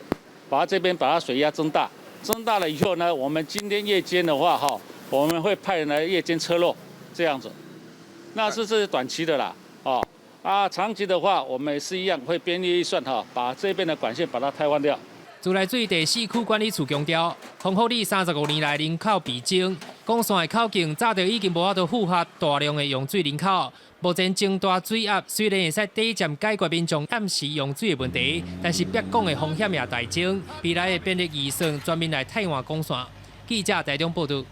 把這邊把它水壓增大，增大了以後呢，我們今天夜間的話，哈，我們會派人來夜間測漏，這樣子。那是這是短期的啦，哦，啊，長期的話，我們也是一樣會編列預算哈，把這邊的管線把它汰換掉。自來水第四區管理處強調，豐福里35年來人口倍增，管線的口徑早就已經無法度負荷大量的用水人口。目前增大水壓雖然會使短暫解決民眾暗時用水的問題，但是煏管的風險也大增，未來會編列預算專門來汰換管線。記者台中報道。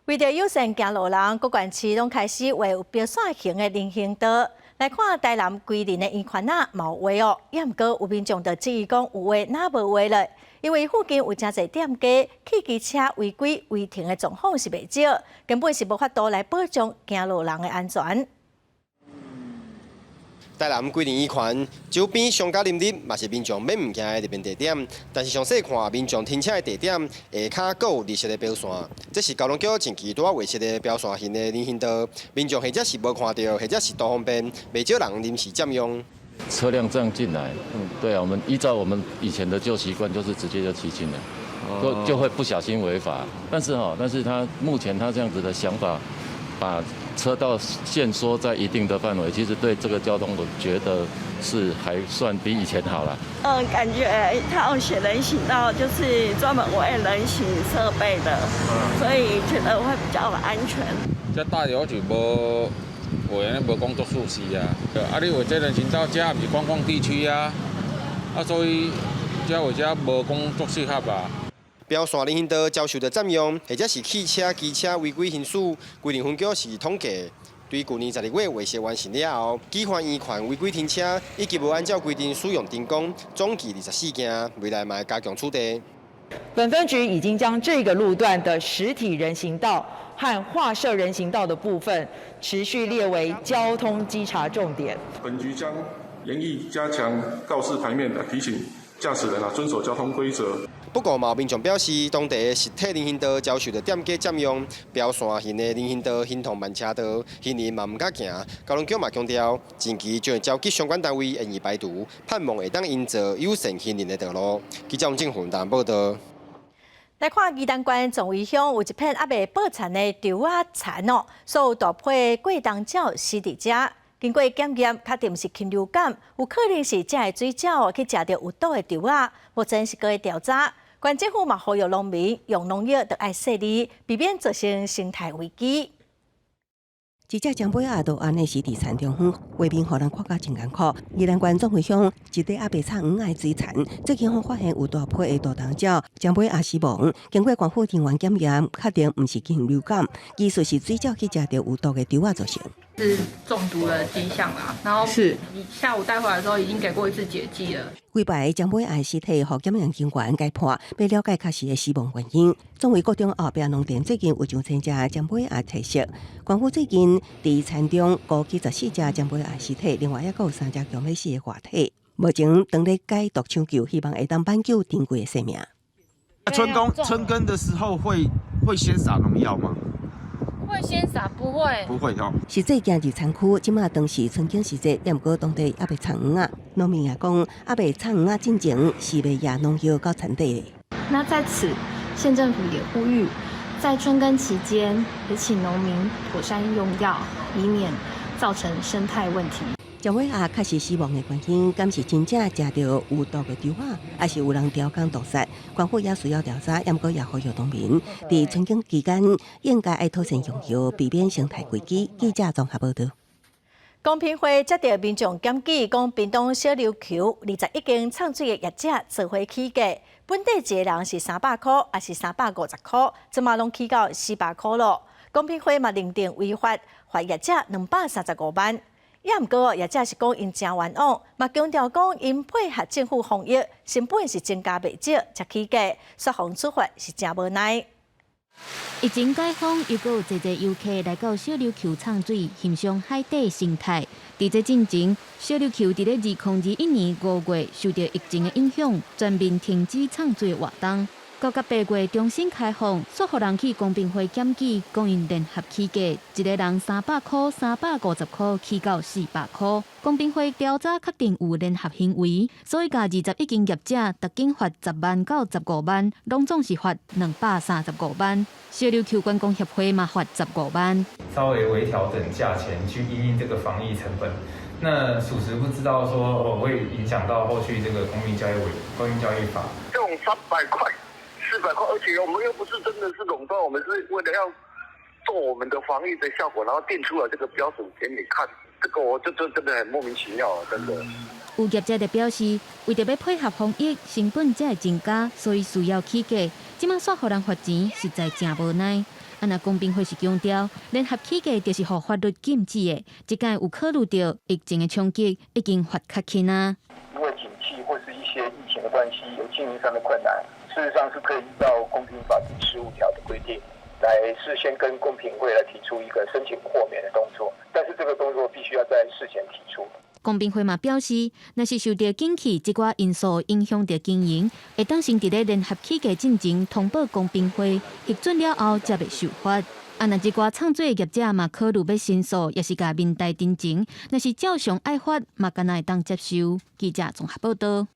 為著友善行路人，各縣市攏開始畫有標線型的人行道。來看台南歸仁的圓圈仔嘛有畫哦，也毋過有民眾就質疑講有畫若無畫咧，因為附近有誠濟店家汽機車違規違停的狀況是袂少，根本是無法度來保障行路人的安全。台南歸仁圓圈周邊商家林立，嘛是民眾免毋驚的入面地點。但是詳細看，民眾停車的地點下跤閣有綠色的標線，這是交通局前期拄仔畫設的標線型的人行道，民眾或者是無看著，或者是圖方便，袂少人臨時佔用。車輛這樣進來，對啊，我們依照我們以前的舊習慣，就是直接就騎進來，就會不小心違法。但是哈，但是他目前他這樣子的想法，把車道限縮在一定的範圍，其實對這個交通，我覺得是還算比以前好了。感覺他有寫人行道，就是專門為人行設備的，所以覺得會比較安全。這大樓就無畫，無講足舒適啊。啊，你畫這人行道，這毋是觀光地區啊，啊，所以這畫這無講足適合啊。標線人行道遭受著佔用，或者是汽車、機車違規行駛，歸仁分局是統計，對舊年12月畫設完成了後，舉凡圓圈違規停車以及無按照規定使用燈光，總計24件，未來嘛會加強處理。本分局已經將這個路段的實體人行道和劃設人行道的部分，持續列為交通稽查重點。本局將研議加強告示牌面的提醒駕駛人啊，遵守交通規則。不過，嘛有民眾表示，當地的實體人行道遭受著店家佔用，標線型的人行道形同慢車道，行人嘛毋敢行。交通局嘛強調，近期將會召集相關單位研議排除，盼望會當營造友善行人的道路。記者王正雲台報道。來看宜蘭縣壯圍鄉有一片猶未爆田的稻仔田哦，所有大批過冬鳥死佇遮。經過檢驗，確定是禽流感，有可能是這个水鳥去食著有毒的稻仔。目前是閣咧調查，縣政府嘛呼籲農民用農藥著愛細膩，避免造成生態危機。一隻長尾鴨就按呢死佇田中央，畫面予人看甲真艱苦。宜蘭縣壯圍鄉一塊猶未插秧的水田，最近發現有大批的渡冬鳥長尾鴨死亡。經過縣府人員檢驗，確定毋是禽流感，其實是水鳥去食著有毒的稻仔造成。是中毒的跡象啦，然後是下午帶回來的時候已經給過一次解劑了。幾擺長尾鴨屍體予檢驗人員解剖，欲了解確實的死亡原因。壯圍國中後壁農田最近有上千隻長尾鴨體色，縣府最近佇田中勾起14隻長尾鴨屍體，另外抑閣有3隻強欲死的活體。目前當咧解毒搶救，希望會當挽救珍貴的生命。春耕的時候會先撒農藥嗎？會先撒？不會，不會哦。實際行入田區，這馬當時春耕時節，毋過當地猶未插秧仔。農民也講，猶未插秧仔進前是袂掖農藥到田底的。那在此，縣政府也呼籲，在春耕期間，也請農民妥善用藥，以免造成生態問題。長尾鴨確實死亡的原因，敢是真正食著有毒的稻仔，抑是有人刁工毒殺？縣府也需要調查，毋過也呼籲農民，佇春耕期間應該愛妥善用藥，避免生態危機。記者綜合報道。公平會接到民眾檢舉，講屏東小琉球21間藏水的業者做伙起價，本底一个人是300箍，抑是350箍，這馬攏起到400箍囉。公平會嘛認定違法，罰業者235萬。也毋過業者是講𪜶誠冤枉，嘛強調講𪜶配合政府防疫，成本是增加袂少，才起價，煞予處罰是誠無奈。疫情解封，又閣有濟濟遊客來到小琉球藏水，欣賞海底生態。佇這進前，小琉球佇咧2021年5月受著疫情的影響，全面停止藏水活動。到甲8月重新開放，煞予人去公平會檢舉，講𪜶聯合起價，一个人300箍、350箍起到400箍。公平會調查確定有聯合行為，所以共21間業者逐間罰10萬到15萬，攏總是罰235萬。小琉球觀光協會嘛罰十五萬。稍微微調整價錢去因應這個防疫成本，那屬實不知道說會影響到後續這個公平交易法。這種300塊、400塊，而且我們又不是真的是壟斷，我們是為了要做我們的防疫的效果，然後定出來這個標準給你看，這個我就真的很莫名其妙，真的。有業者就表示，為著欲配合防疫，成本才會增加，所以需要起價。這馬煞予人罰錢，實在誠無奈。啊，若公平會是強調，聯合起價就是予法律禁止的，這擺有考慮著疫情的衝擊，已經罰較輕啊。因為景氣或是一些疫情的關係，有經營上的困難，事實上是可以依照公平法第15條的規定，來事先跟公平會來提出一個申請豁免的動作，但是這個動作必須要在事前提出。公平會嘛表示，若是受著景氣這寡因素影響著經營，會當先佇咧聯合起價進前通報公平會，核准了後才袂受罰。啊，若這寡藏水業者嘛考慮欲申訴，抑是共民代陳情，若是照常愛罰，嘛敢若會當接受。記者綜合報道。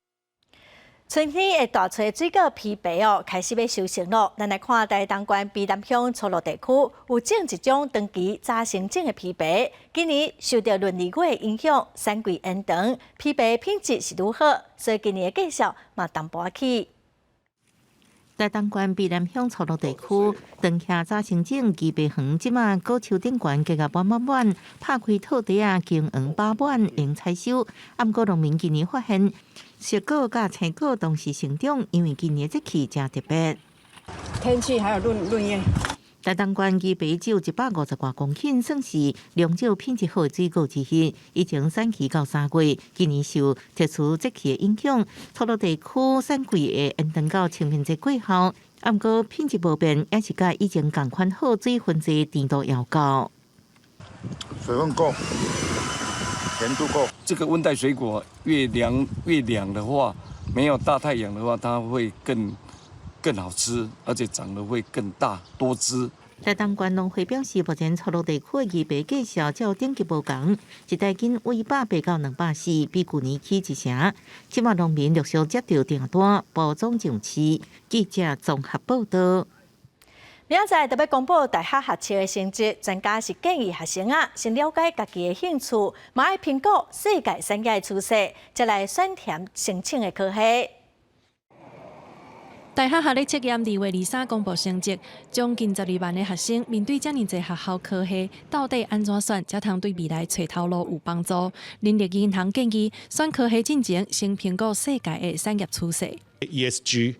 春天的大脆水果枇杷哦，開始欲收成囉。咱來看台東縣卑南鄉初鹿地區有種一種長期早成種的枇杷，今年受著閏二月的影響，產季延長，枇杷品質是愈好，所以今年的價數嘛淡薄起。台東縣卑南鄉初鹿地區，長期早成種枇杷園，這馬果樹頂懸結甲滿滿滿，拍開套袋仔，金黃飽滿，用採收。毋過農民今年發現，熟果佮青果同時成長，因為今年節氣誠特別。天氣還有閏閏月。台東縣枇杷只有150外公頃，算是良少品質好的水果之一。以前產期到3月，今年受特殊節氣的影響，初鹿地區產季會延長到清明節過後。毋過品質無變，也是佮以前仝款好，水分濟，甜度也夠。水分夠，甜度夠。這個溫帶水果越涼越涼的話，沒有大太陽的話，它會更好吃，而且長得會更大多汁。台東縣農會表示，目前錯落地區的魚白價數較頂級無仝，一大斤為180到240，比舊年起一成。這馬農民陸續接到訂單，補充上市。記者綜合報道。明仔載就欲公布大學學測的成績，專家是建議學生啊，先了解家己的興趣，嘛愛評估世界產業的趨勢，才來選填申請的科系。大學學歷測驗2月23公布成績，將近12萬个學生面對遮爾濟學校科系，到底按怎選，才通對未來揣頭路有幫助？人力銀行建議選科系進前，先評估世界的產業趨勢。 ESG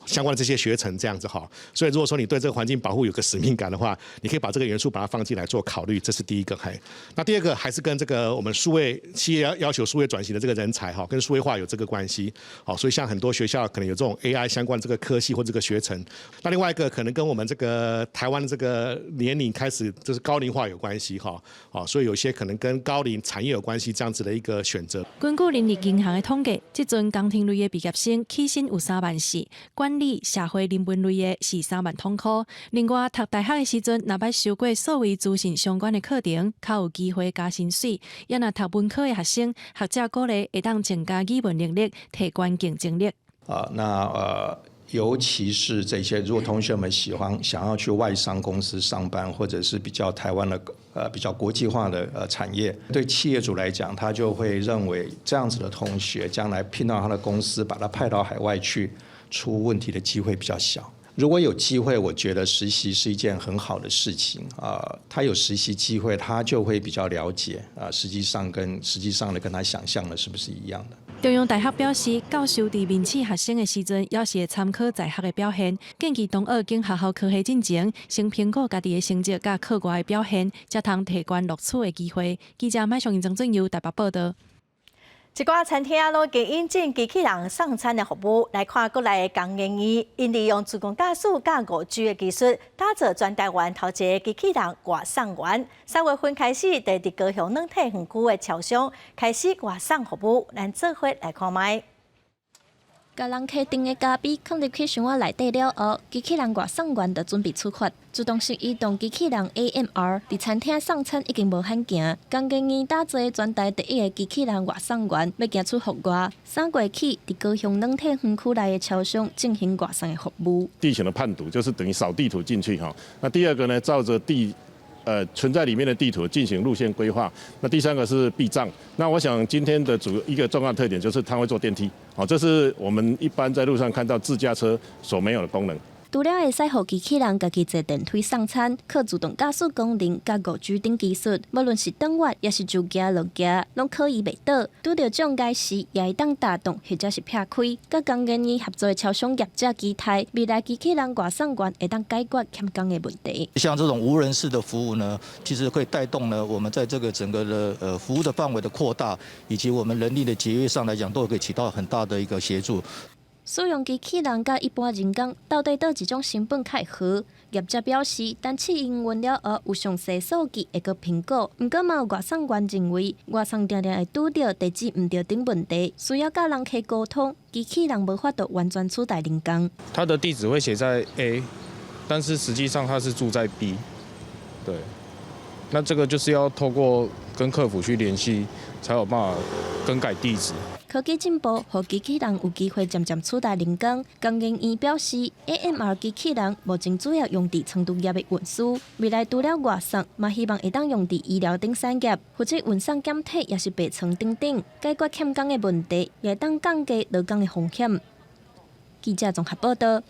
相關的這些學程這樣子哈，所以如果說你對這個環境保護有個使命感的話，你可以把這個元素把它放進來做考慮，這是第一個。嘿，那第二個還是跟這個我們數位企業要求數位轉型的這個人才哈，跟數位化有這個關係。好，所以像很多學校可能有這種 AI 相關這個科系或這個學程。那另外一個可能跟我們這個台灣的這個年齡開始就是高齡化有關係哈。好，所以有些可能跟高齡產業有關係這樣子的一個選擇。根據人力銀行的統計，這陣工程類的畢業生起薪有3萬4，管理、社會人文類的是3萬通箍。另外，讀大學的時陣，若捌修過數位資訊相關的課程，較有機會加薪水。也若讀文科的學生，學者鼓勵會當增加語文能力，提懸競爭力。啊，那尤其是這些，如果同學們喜歡想要去外商公司上班，或者是比較台灣的比較國際化的產業，對企業主來講，他就會認為這樣子的同學將來聘到他的公司，把他派到海外去，出問題的機會比較小。如果有機會，我覺得實習是一件很好的事情啊。他有實習機會，他就會比較了解啊，實際上跟實際上的跟他想象的是不是一樣的。中央大學表示，教授佇面試學生的時陣，猶是會參考在學的表現，建議同學揀學校科系進前，先評估家己的成績佮課外的表現，才通提懸錄取的機會。記者麥尚曾俊佑台北報道。一寡餐廳攏已經引進機器人送餐的服務，來看國內的工研院，𪜶利用自動駕駛佮5G 的技術，打造全台灣頭一个機器人外送員。3月份開始，就佇高雄軟體園區的超商開始外送服務，咱做伙來看覓。共人客訂的咖啡囥入去箱仔內底了後，機器人外送員就準備出發。自動式移動機器人 AMR 佇餐廳送餐已經無罕見。工研院打造全台第一个機器人外送員，欲行出戶外。3月起，佇高雄軟體園區內的超商進行外送的服務。地形的判讀就是等於掃地圖進去哈。那第二個呢，照着存在裡面的地圖進行路線規劃。那第三個是避障。那我想今天的主一個重要特點就是它會坐電梯，好，這是我們一般在路上看到自駕車所沒有的功能。除了會使予機器人家己坐電梯送餐，靠自動駕駛功能佮5G 等技術，無論是轉彎抑是就行落行，攏可以袂倒。拄著障礙時，也會當踏動或者是避開。佮工研院合作的超商業者期待，未來機器人外送員會當解決欠工的問題。像這種無人式的服務呢，其實可以帶動呢，我們在這個整個的服務的範圍的擴大，以及我們人力的節約上來講，都可以起到很大的一個協助。使用機器人佮一般人工，到底佗一種成本較會好？業者表示，等試營運了後，有詳細數據會閣評估。毋過嘛有外送員認為，外送定定會拄著地址毋對等問題，需要佮人客溝通，機器人無法度完全取代人工。他的地址會寫在 A，但是實際上他是住在 B，對。那這個就是要透過跟客服去聯繫，才有辦法更改地址。科技進步，予機器人有機會漸漸取代人工。工研院表示，AMR 機器人目前主要用佇倉儲業的運輸，未來除了外送，嘛希望會當用佇醫療等產業，負責運送檢體，抑是病床等等，解決欠工的問題，也會當降低勞工的風險。記者綜合報道。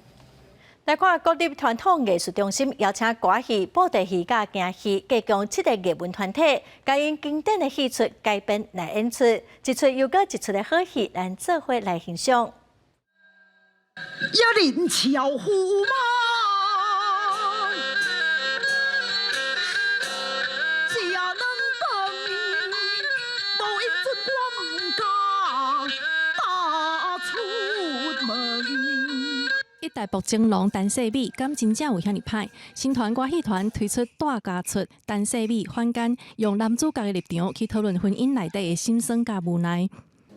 來看國立傳統藝術中心邀請歌戲、布袋戲佮京戲，共計七个藝文團體，共𪜶經典的戲曲改編來演出，一齣又閣一齣的好戲，咱做伙來欣賞。一連橋虎馬，食兩頓，無閒陣我毋敢踏出門。一大步情郎陳世美，敢真正有遐爾歹？新團歌戲團推出大家出陳世美反間，用男主角的立場去討論婚姻內底的心酸佮無奈。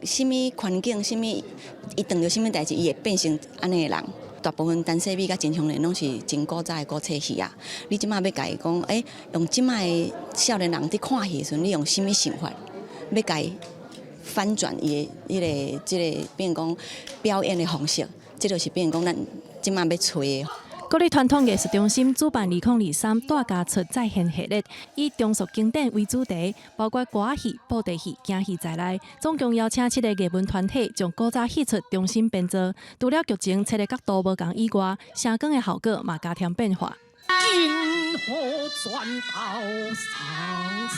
啥物環境，啥物伊碰著啥物代誌，伊會變成按呢的人。大部分陳世美佮秦香蓮攏是真古早的古册戲啊。你這馬欲共伊講，欸，用這馬的少年人佇看戲的時陣，你用啥物想法，欲共伊翻轉伊的彼个這个，變講表演的方式，這就是變講咱這馬欲揣的。國立傳統藝術中心主辦2023大家出再現系列，以重塑經典為主題，包括歌仔戲、布袋戲、京戲在內，總共邀請七个藝文團體將古早戲出重新編造。除了劇情切的角度無仝以外，聲光的效果嘛加添變化。金河轉到喪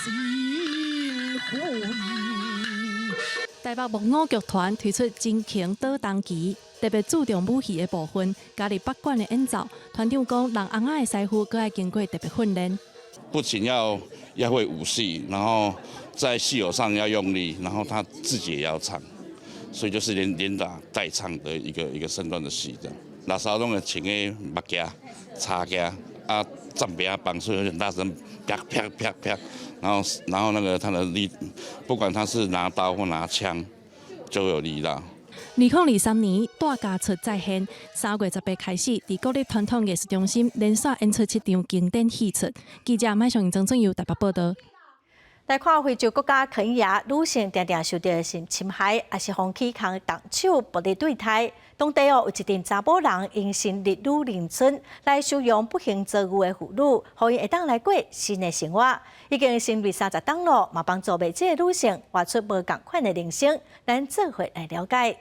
心魂。台北木偶劇團推出真情倒東旗，特別注重武戲的部分，加入北管的演奏。團長講，弄尪仔的師傅閣愛經過特別訓練。不僅要會武戲，然後在戲偶上要用力，然後他自己也要唱，所以就是連打帶唱的一個身段的戲。這樣，那時候攏會穿个目鏡、叉鏡啊，站邊幫，所以很大聲，啪啪啪啪，然後那個他的力，不管他是拿刀或拿槍，就有力道。2023年大家出再現，3月18開始，佇國立傳統藝術中心連續演出七場經典戲出。記者麥尚曾俊佑台北報道。來看非洲國家肯亞女性定定受著性侵害，抑是予起空動手暴力對待。當地哦有一陣查某人𪜶成立女人村來收容不幸遭遇的婦女，予𪜶會當來過新的生活。已經成立30冬咯，嘛幫助袂少的女性活出無仝款的人生。咱做伙來了解。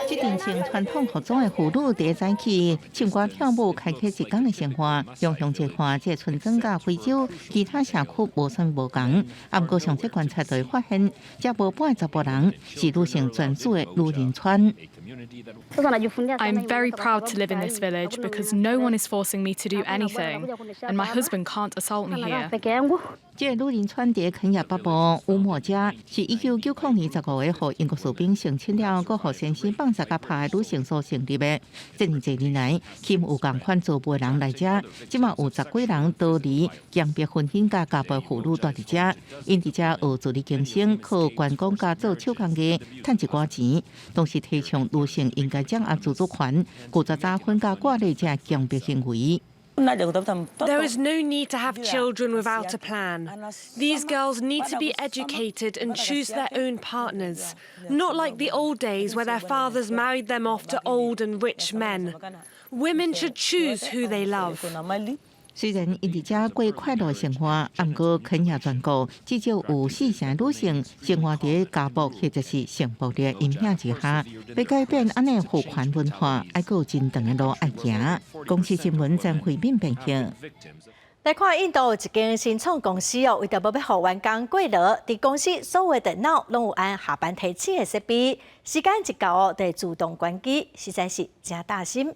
這陣穿傳統服裝的婦女，佇早起唱歌跳舞，開啟一工的生活。用向這看，這個村莊佮非洲其他社區無啥無仝。啊，毋過上這觀察就會發現，這無半個查埔人是女性專屬的女人村。 I'm very proud to live in this village because no one is forcing me to do anything, and my husband can't assault me here. 這個女人村佇肯亞北部烏莫加，是1990年15月，予英國士兵性侵了，閣予先生放殺佮拍的女性所成立的。這爾濟年來，起碼有仝款遭遇的人來遮，這馬有十幾人逃離強迫婚姻佮家暴婦女蹛佇遮，𪜶佇遮學自力更生，靠觀光佮做手工藝，趁一寡錢。同時提倡女性應該掌握自主權，拒絕早婚佮割禮這強迫行為。 There is no need to have children without a plan. These girls need to be educated and choose their own partners, not like the old days where their fathers married them off to old and rich men. Women should choose who they love. 雖然𪜶佇遮過快樂生活，啊毋過肯亞全國至少有四成女性生活佇家暴或者是性暴力陰影之下。欲改變按呢父權文化，猶閣有真長的路愛行。公視新聞曾慧敏編譯。來看印度有一間新創公司哦，為著無欲予員工過勞，佇公司所有電腦攏有安下班提醒的設備，時間一到哦，就會自動關機，實在是誠貼心。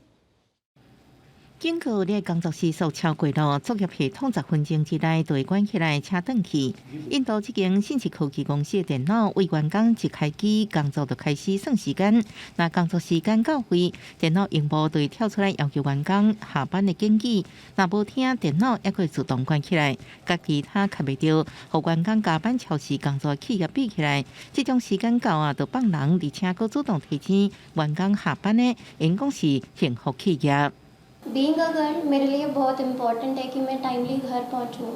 警告你工作時速超過了，作業系統10分鐘之內就會關起來請轉去。印度這間信息科技公司的電腦為員工一開機工作就開始算時間，若工作時間到位，電腦螢幕就會跳出來要求員工下班的警語。若無聽，電腦也會自動關起來，佮其他較袂著，予員工加班超時工作企業比起來，這種時間到啊，就放人，而且閣主動提醒員工下班的，𪜶講是幸福企業。 Being a girl मेरे लिए बहुत इम्पोर्टेंट है कि मैं टाइमली घर पहुंचूं।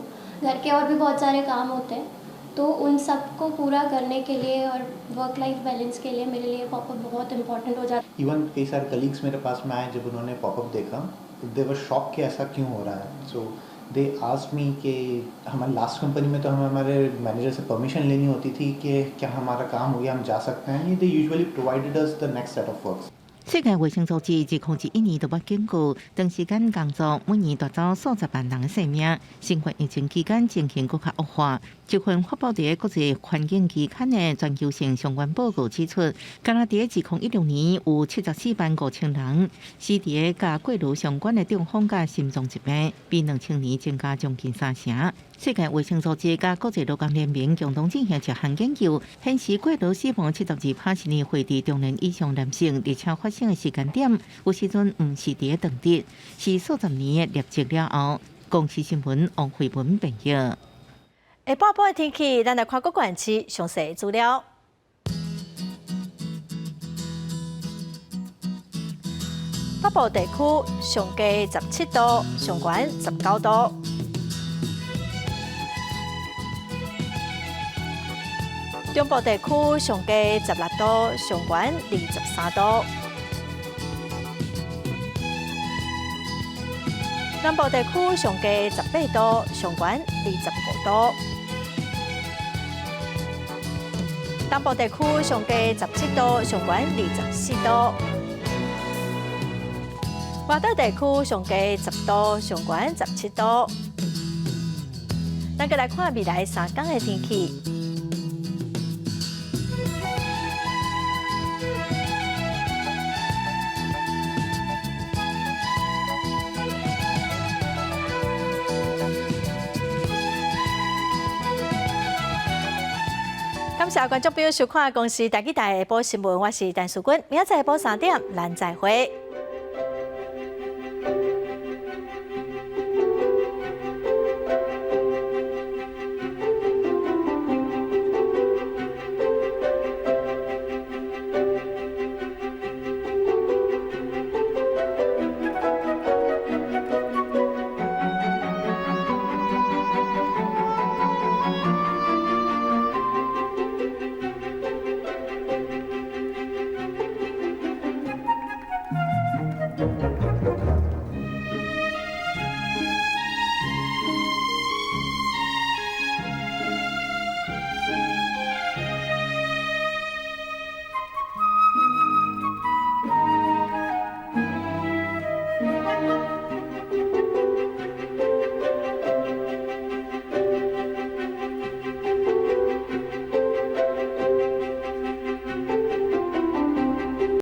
घर के और भी बहुत सारे काम होते हैं, तो उन सब को पूरा करने के लिए और work life balance के लिए मेरे लिए पॉपअप बहुत इम्पोर्टेंट हो जाता है। इवन कई सारे कलीग्स मेरे पास में आए, जब उन्होंने पॉपअप देखा, दे वर शॉक्ड कि ऐसा क्यों हो रहा है। सो they asked me कि हमारी लास्ट कंपनी में तो हमें हमारे मैनेजर से परमिशन लेनी होती थी कि क्या हमारा काम हो गया, हम जा सकते हैं। They usually provided us the next set of works. 世界衛生組織2011年就捌警告，長時間工作每年奪走數十萬人的性命。新冠疫情期間情形閣較惡化。這份發布佇國際環境期刊的全球性相關報告指出，敢若佇2016年有74萬5千人死佇佮過勞相關的中風佮心臟疾病，比2000年增加將近三成。世界衛生組織佮國際勞工聯盟共同進行一項研究，顯示過勞死亡72趴是年歲佇中年以上男性，而且發生的時間點有時陣毋是佇當日，是數十年的累積了後。公視新聞王慧文編譯。下晡半的天氣，咱來看各縣市詳細資料。北部地區上低17度，上懸19度。中部地區上低16度，上懸23度。南部地區上低18度，上懸25度。東部地區上低17度，上懸24度。外島地區上低10度，上懸17度。咱閣來看未來3工的天氣。感謝觀眾朋友收看公視台語台下晡新聞，我是陳淑君，明仔載下晡3點，咱再會。